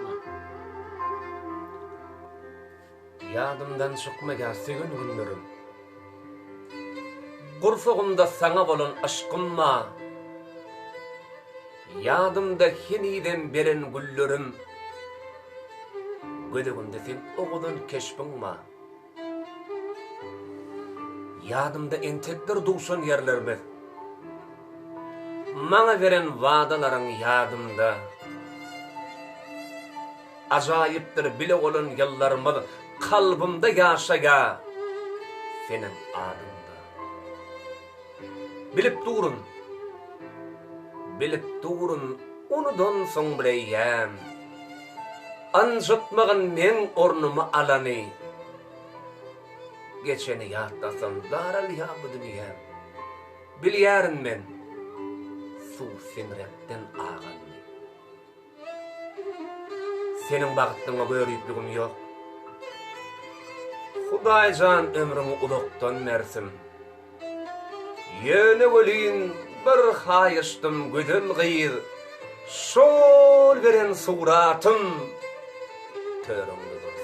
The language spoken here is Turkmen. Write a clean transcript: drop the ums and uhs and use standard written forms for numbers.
Çykma. Ýadymdan çykmaýar söýen günlerim. Gursagymda saňa bolan yşkym bar. Ýadymda henizem beren güllerim. Göz öňümde seň owadan keşbiň bar. Ýadymda entekler duşan ýerlerimiz. Maňa beren wadalaryň ýadymda. Ajaýypdyr bile bolan ýyllarymyz kalbymda ýaşaýa seniň adyňda. Bilip durun, bilip durun unudansyň bireýýäm. Ynjytmagyn meň ornumy alany. Geçeni ýatlasam daralýa bu dünýäm. Bilýärin men, suw siňrekden aganyny. Seniň bagtlyňa göripligim ýok. Hudaýjan ömrüňi uzakdan bersin. Ýöne welin bir haýyşdym gözel gyz, şol beren suratym törüňde dursun.